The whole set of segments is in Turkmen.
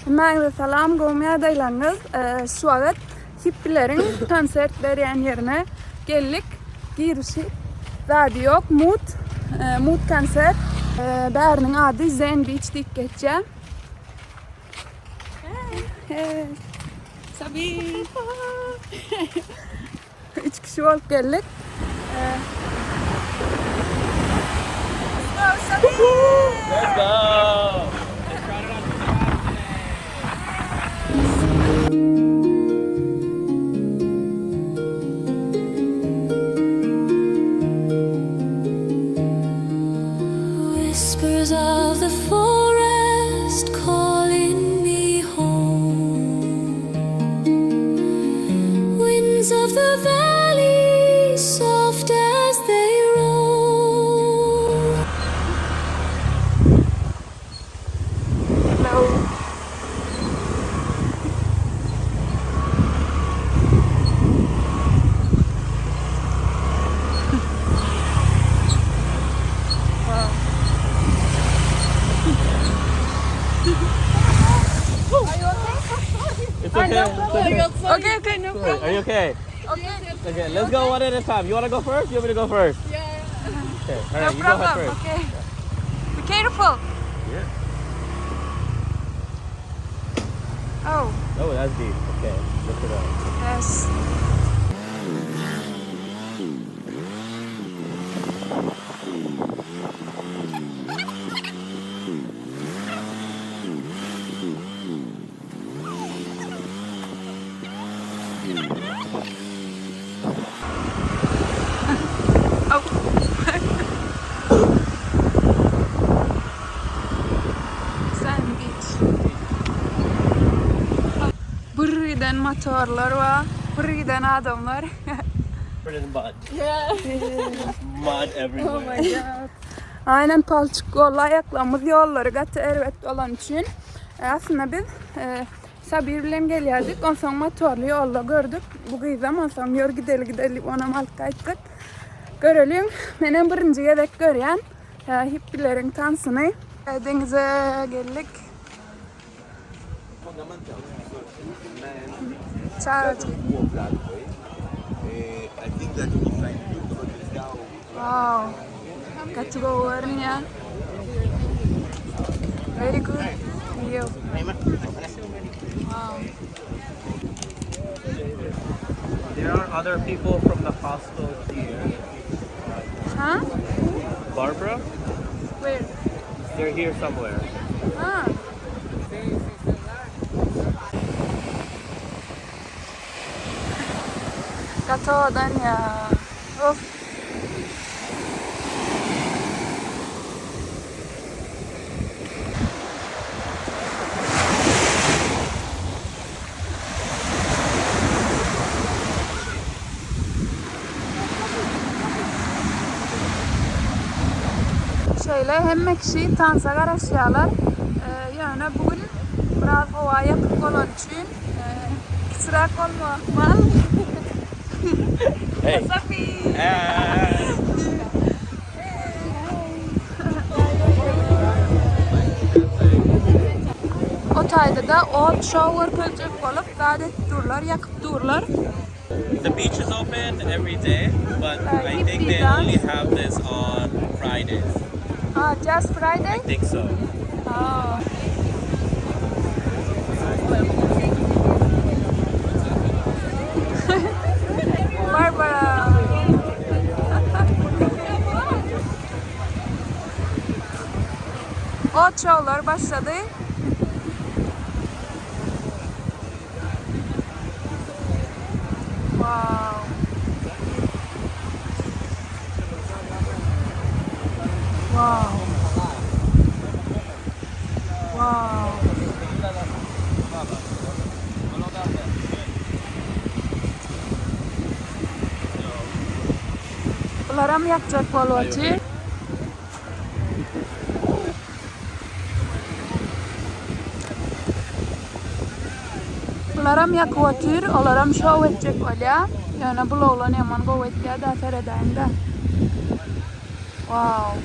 Hemmäňize salam, gowumy ýagdaýlaryňyz? Şu wagt hippileriň konsert berýän ýerine geldik. Girişi zady ýok, mut, mut konsert. Bäriniň ady Zen Beach diýip geçýär. Hey. Sabi. Üç kişi bolup geldik. Let's go, Sabi! Let's go! Whispers of the forest calling me home. Winds of the valley, soft as they roam. Hello. It's okay. It's okay. Okay, okay, no problem. Are you okay? Okay. Okay, let's go one at a time. You wanna go first? You want me to go first? Yeah. Okay. All right, No you go ahead problem. first. Okay. Be careful. Yeah. Oh, Oh, that's deep. Okay, look it up. yes. Oh. Sand Beach. Bir giden motorlar we bir giden adamlar. Covered in mud. Yeah. Mud everywhere. Oh my god. Aýnan palçyk boldy aýaklarymyz ýollary gaty erbet bolany üçin. Aslynda biz Sabir bilen gelýärdik. Onsoň motorly ýolda gördük. Bu gyzam onsoň ýör gideli gideli diýip onam alyp gaýtdyk. Göreliň. Menem birinji gezek görýän hippileriň tansyny. Deňize geldik. Çagajyk. Wow. Gaty gowy görünýär. Very good view. Wow. There are other people from the hostel here. Huh? Barbara? Where? They're here somewhere. Ah. Gaty owadan ýa. Of. Şeýle hemme kişi tansa garaşýarlar. Ýöne bu gün biraz howa ýapyk bolany üçin kiçiräk bolmagy ahmal. Hey. Sophie. Hey. O taýda-da ot şow görkezjek bolup zat edip durlar, ýakyp durlar. The beach is open every day, but I think hippie they dance. only have this on Fridays. Ah, just Friday? I think so. Ah. Barbara. Ot şowlar başlady. Wow. Wow. Wow. Bularam ýakjak bolup otyr. Bularam ýakyp otyr, olaram şow etjek bolýa. Ýöne bul oglan ýaman gowy etýä-dä, seredäýiň-dä. Wow.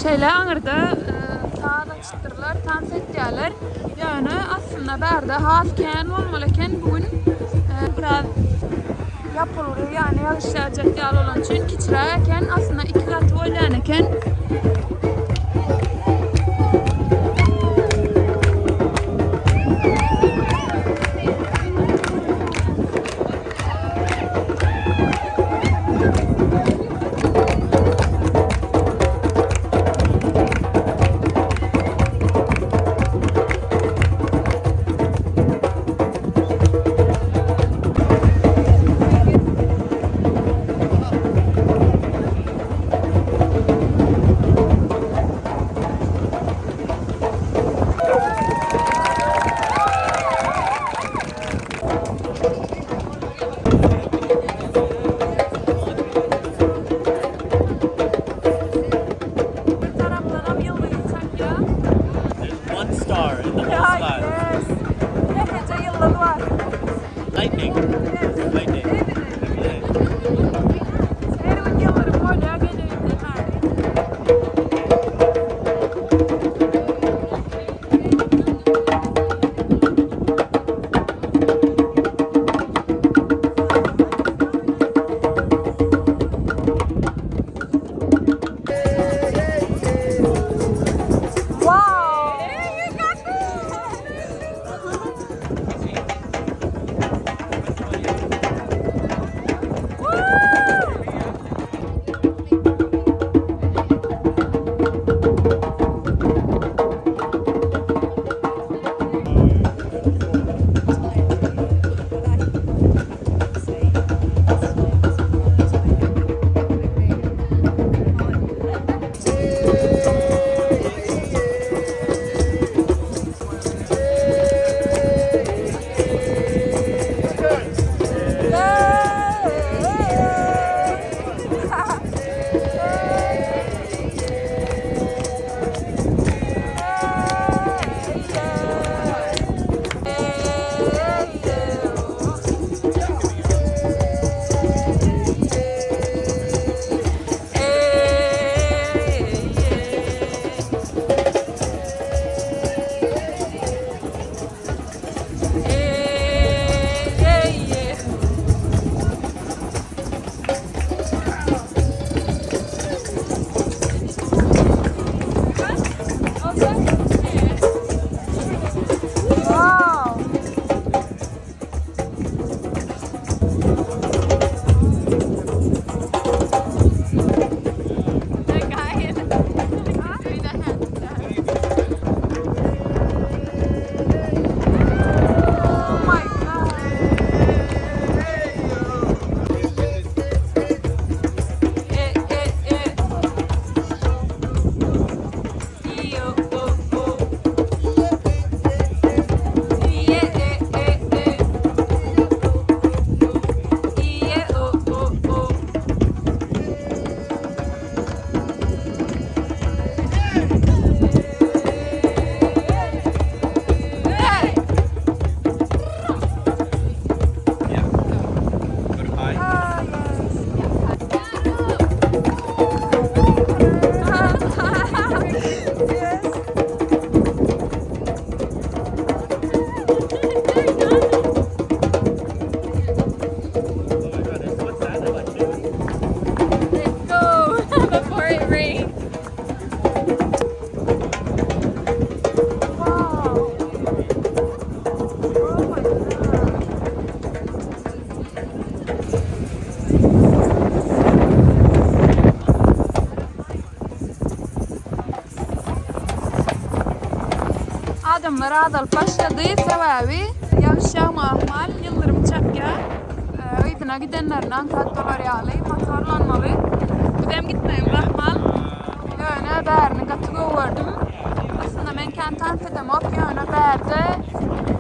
Şeýle aňyrda saz açypdyrlar, tans etýärler. Ýöne aslynda bärde has kän bolmaly eken. Bu gün biraz ýapylgy, ýagny ýagyş ýagjak ýaly bolany üçin kiçiräk eken. Aslynda iki gaty bolýan eken. Bir tarapdanam ýyldyz çakýar. There's one star in the whole sky. Yes. Ýekeje ýyldyz bar. Lightning. Lightning. Every day. Her gün ýyldyrym bolýar geleýin bäri. Wow! Wow! The guy in doing the handstand. Oh my god! Eh, eh, eh. E, o, o, o. E, eh, eh, eh. E, eh, o, o, o. Hey! Yeah. Go to pie. Ah, yes. Yes. Oh my god, there's what's that about you? Let's go before it rains. Wow. Oh my god. Adamlar azalyp başlady, sebäbi ýagyş ýagma ahmal, ýyldyrym çakýar. Yzyna gidenlerine aňsat bolar ýaly motorlanmaly. Bizem gitmegimiz ahmal. Ýöne bärini gaty gowy gördüm. Aslynda men kän tans edemok, ýöne bärde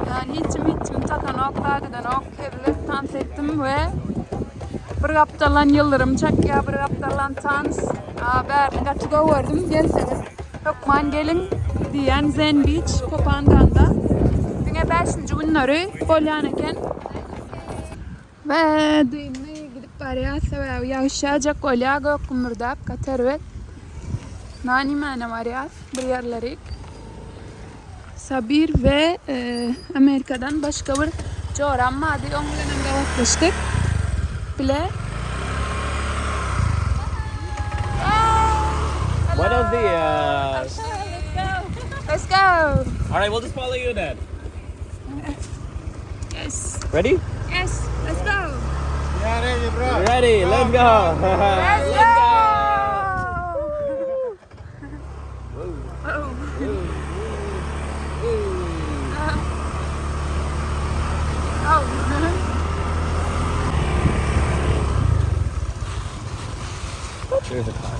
ýani hiçim hiçim çatanok, zat edenok, hezil edip tans etdim we bir gapdaldan ýyldyrym çakýar, bir gapdaldan tans. Bärini gaty gowy gördüm. Gelseňiz hökman geliň diýýän Zen Beach Kopanganda. Diňe bäşinji günleri bolýan eken. We dyndy gidip barýas sebäbi ýagyş ýagjak bolýar gök gümmürdäp gaty erbet. Nan iýmäne barýas bir ýerlerik. Sabir we Amerikadan başga bir joram bardy, oň bilenem gabatlaşdyk. Bile. Buenos dias. Let's go. All right, we'll just follow you then. Yes. Ready? Yes. Let's go. Yeah, ready, bro. Ready. Let's go. Let's go. Oh. Oh. There's a car.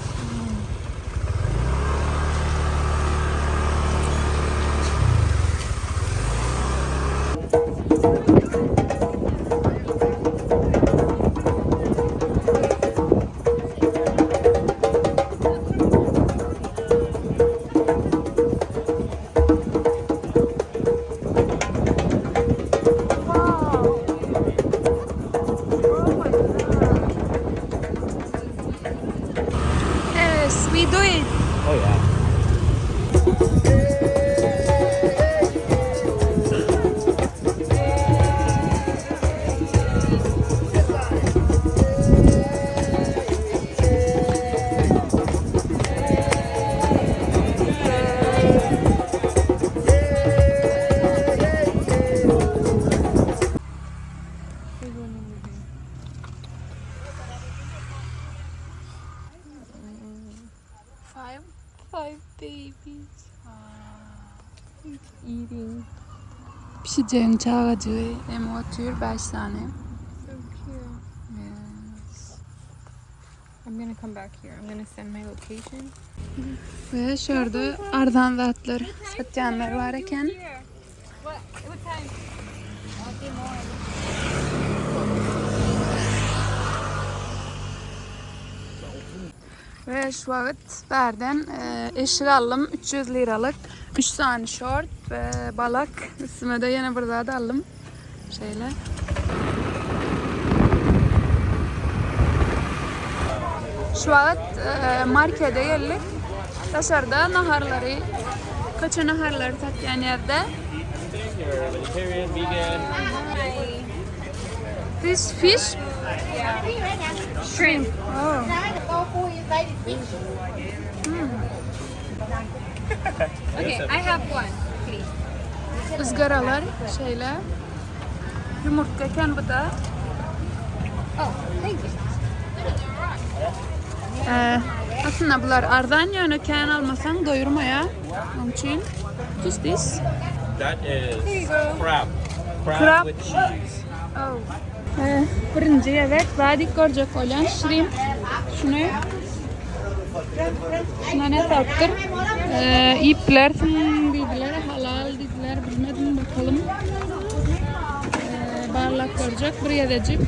Wow. Oh my God. Yes, we do it. Oh yeah. Five. Five babies. Eating. Pişeceğin çağacığı hem otur beş tane. So cute. Yes. I'm gonna come back here. I'm gonna send my location. Ve şurada arzan zatlar satyanlar var eken. Here. What? What time? Ve şu wagt bärden eşik aldym 300 liralyk 3 sany şort we balak üstüme de ýene bir zat aldym şeýle. Şu wagt markede geldik. Daşarda naharlary, köçe naharlary satýan ýerde. You're vegetarian, vegan. This fish? Shrimp. Oh. Okay, I have one. Please. Izgaralar şeýle. Ýumurtga eken bu da. Oh, thank you. Ee, aslynda bular arzan ýöne kän almasaň doýurmaýar. Onuň üçin just this. That is crab. Crab, Crab. with cheese. Oh. Ee, birinji gezek zadik görjek bolýan şrimp. Şuny Şuna ne tapdyr? Ee, iýip bilersiň diýdiler, halal diýdiler, bilmedim bakalym. Ee, barlap görjek bir gezejik.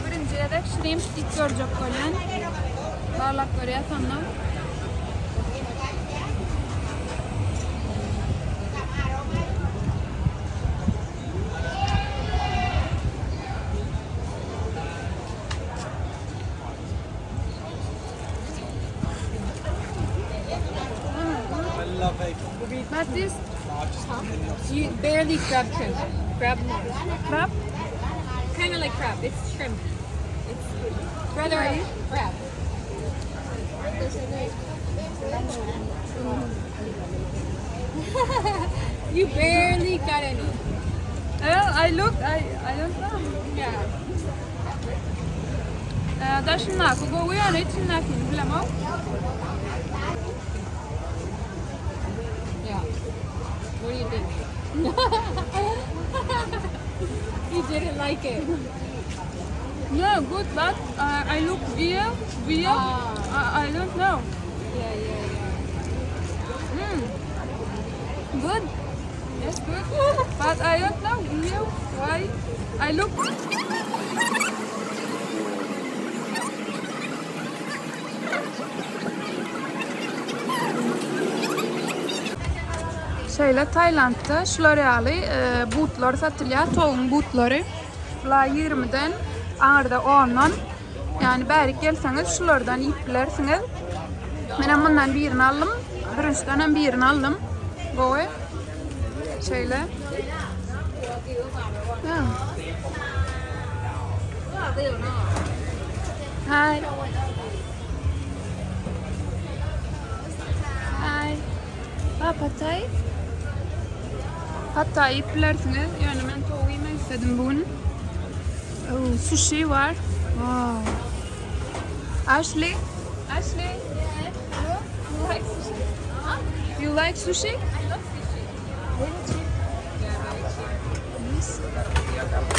Birinji gezek şrimp iýip görjek bolýan. Barlap görýäs onda. But this You barely grab shrimp. Grab more. crab Kind of like crab. It's shrimp. It's brother of crab. you barely got any. Well, I look, I, I don't know. Yeah. Ee, daşyndaky gowy ýöne içindäkini bilemok. Yeah. What do you think? you didn't like it. No, good, but I look weird, weird. Ah. I don't know. Yeah, yeah, yeah. Good. Yes, good. But I don't know weird. Why? I look. Şeýle Tailandda şular ýaly butlar satylýar, towugyň butlary. Bular 20-den, aňyrda 10-dan. Ýagny bärik gelseňiz şulardan iýip bilersiňiz. Menem mundan birini aldym. Bürünçden hem birini aldym. Gowy. Şeýle. Hi. Hi. Ha, pad thai. Pad thai iýip bilersiňiz. Ýöne men towuk iýmek istedim bu gün. Oh, sushi bar. Wow. Ashley? Ashley? Yeah. You like sushi? Huh? You like sushi? I love sushi. Very cheap. Yeah, very cheap. Yes.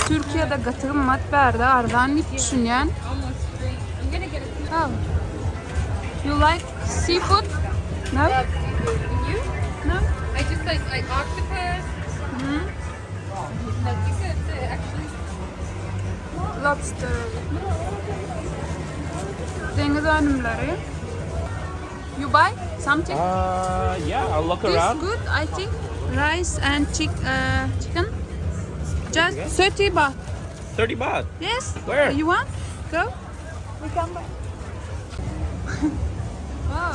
Türkiýede gaty gymmat bärde arzan diýip düşünýän. Almost free. I'm gonna get a Oh. You like seafood? No? love seafood. And you? No? I just like octopus. I think that's it actually. Lobster. Deňiz önümleri. You buy something? Yeah, I'll look This around. good, I think. Rice and chicken. Just 30 baht. 30 baht. Yes. Where? You want? Go. We can buy. Wow.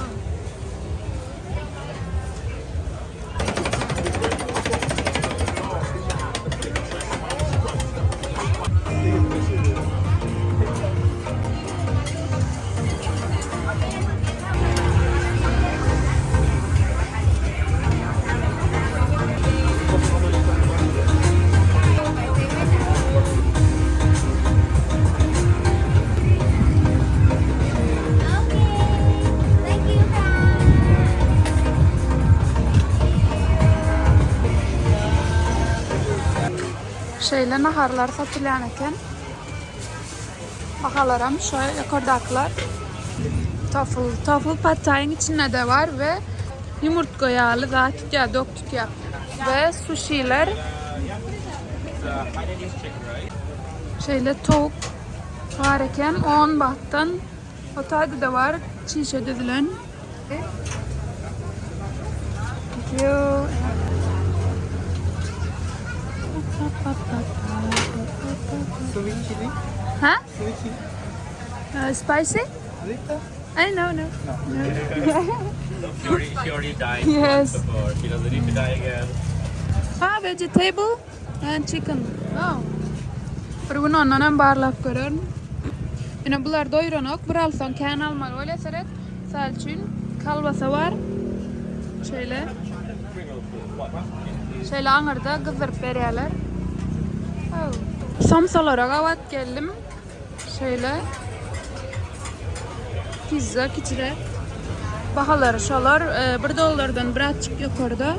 Thank you guys. Şeýle naharlar satylýan eken. Bahalaram şu ýokardakylar. Tofu, tofu pad thaiň içinde de bar we ýumurtga ýaly zat tutýar, dok tutýar. We sushiler. Şeýle towuk bar eken 10 bahtdan. O taýda da bar çişe düzülen. Thank you. Sweet chili? Huh? Sweet chili? Spicy? Rita? I know, no. She already died Yes. once before. She doesn't need to die again. Ha, vegetable and chicken. Wow. Bir gün ondan hem barlap görerin. Ýöne bular doýuranok. Bir alsaň kän almaly bolýar seret. Mysal üçin kolbasa bar. Şeýle. Şeýle aňyrda gyzdyryp berýärler. Oh. Somsalara gabat geldim. Şeýle. Pizza kiçiräk. Bahalary şolar, 1 dollardan birazçyk ýokarda.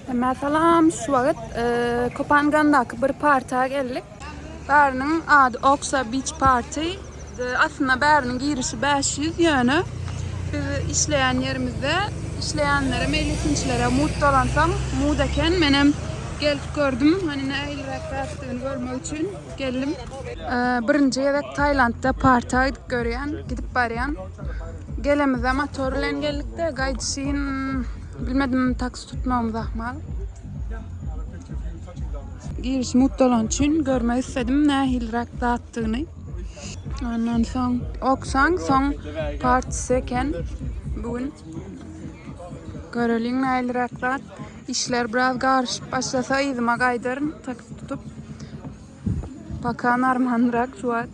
Hemmä salam, şu wagt Kopangandaky bir parta geldik. Bäriniň ady Oksa Beach Party. Aslynda bäriniň girişi 500 ýöne biz işleýän ýerimizde işleýänlere, meýletinçilere mugt dolansoň, mugt eken. Menem gelip gördüm. Hani nähiliräk zatdygyny görmek üçin geldim. Birinji gezek Tailandda parta gidip görýän, gidip barýan. Gelemizde motor bilen geldik-de, gaýdyşyn bilmedim taksi tutmagymyz ahmal. Giriş mugt bolany üçin görmek istedim nähiliräk zatdygyny. Ondan soň oksaň soň partisi eken bu gün. Göreliň nähiliräk zat. Işler biraz garyşyp başlasa yzyma gaýdaryn taksi tutup. Пока normalnyrak şu wagt.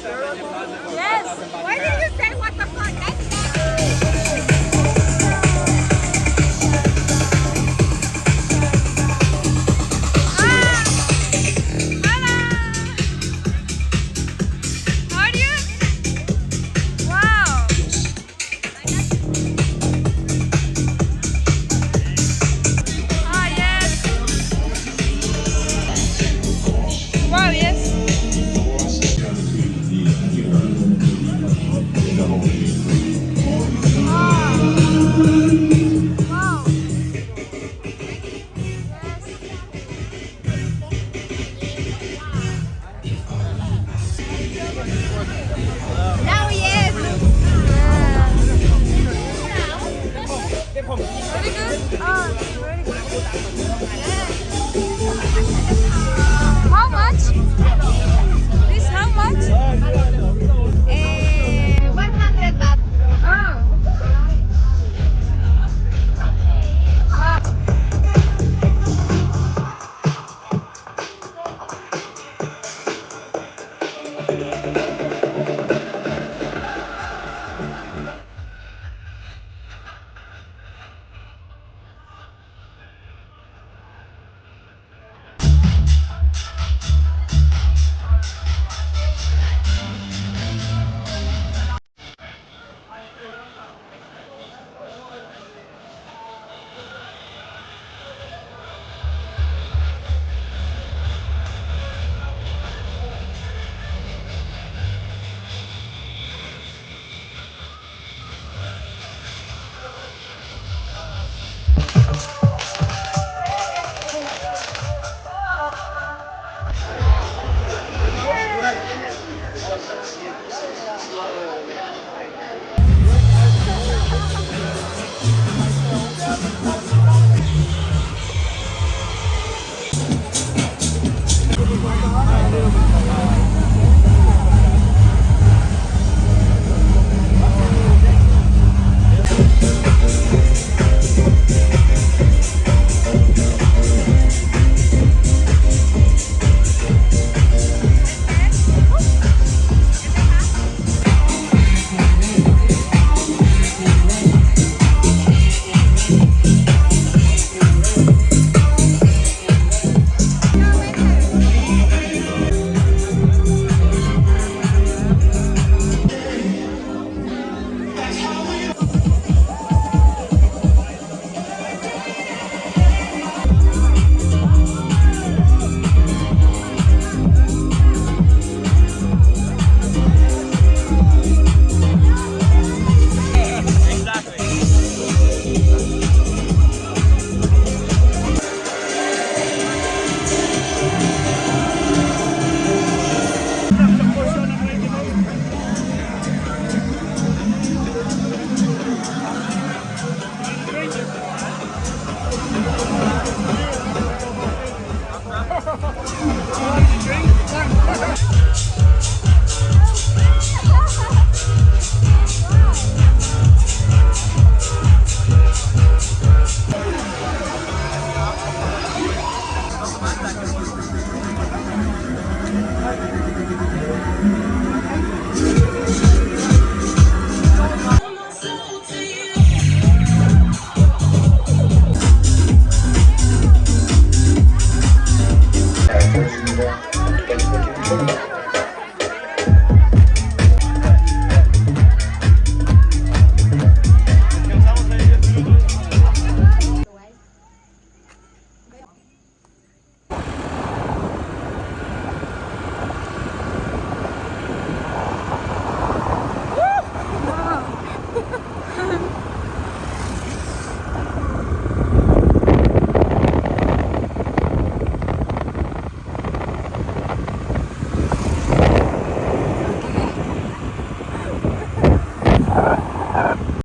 Yes. Why did you say what the fuck? That's Ah! Hello. How are you? Wow. Ah, yes. Wow, yes. Wow. Now yes. Very good. Ah, very good. How much? This how much? 100 baht. Ah.